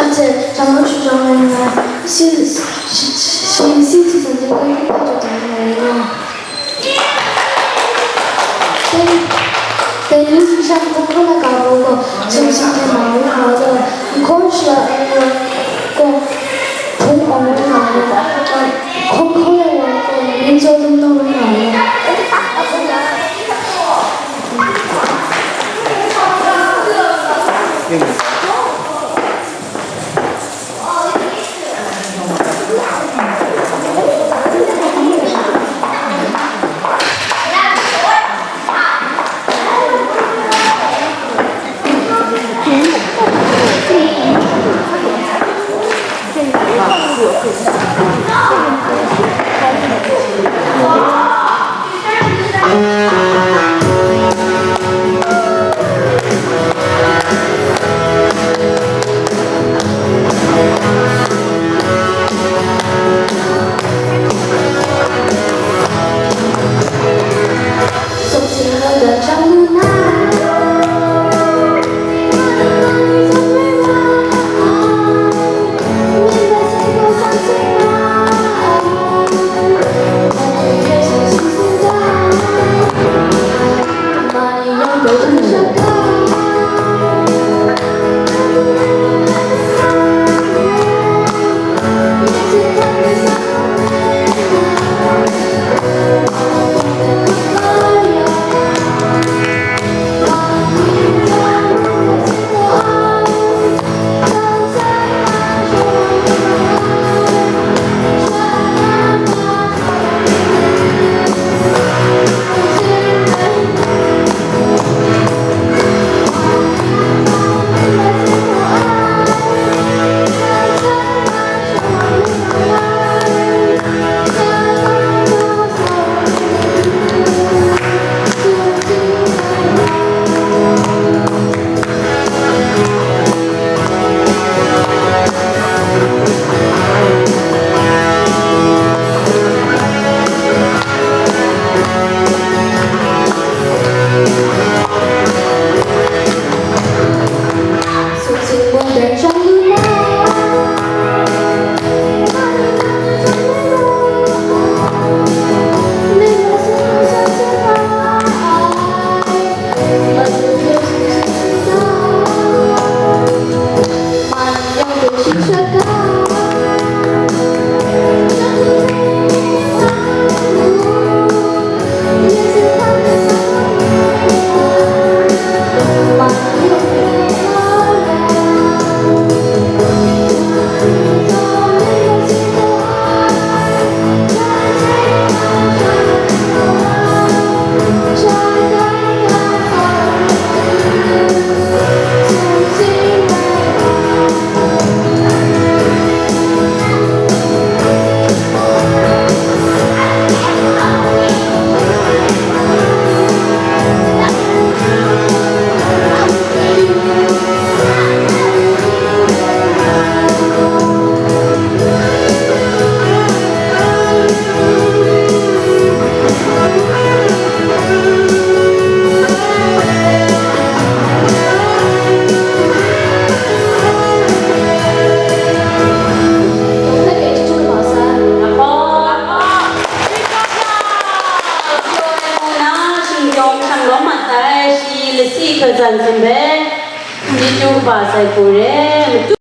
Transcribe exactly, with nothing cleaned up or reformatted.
Hte hkrang rawt shajawng ai nga ai, shi, shi, shi, shi hti san hte grai hkrum hpe jaw dat ai nga ai. Dai, dai ni hkrai hkrang hkawng hkawng na ga baw gaw, sumsing hte ma rai nga ai gaw, nhkawn shara ai wa gaw, hpung awng rai nga ai gaw, hkawng hkawng ai wa gaw, myit jaw dum nawng rai nga ai gaw. Shingtawng hkrang lawm mat ai, shi lasi hkrazan hte bai, chyeju kaba sai hku re, matu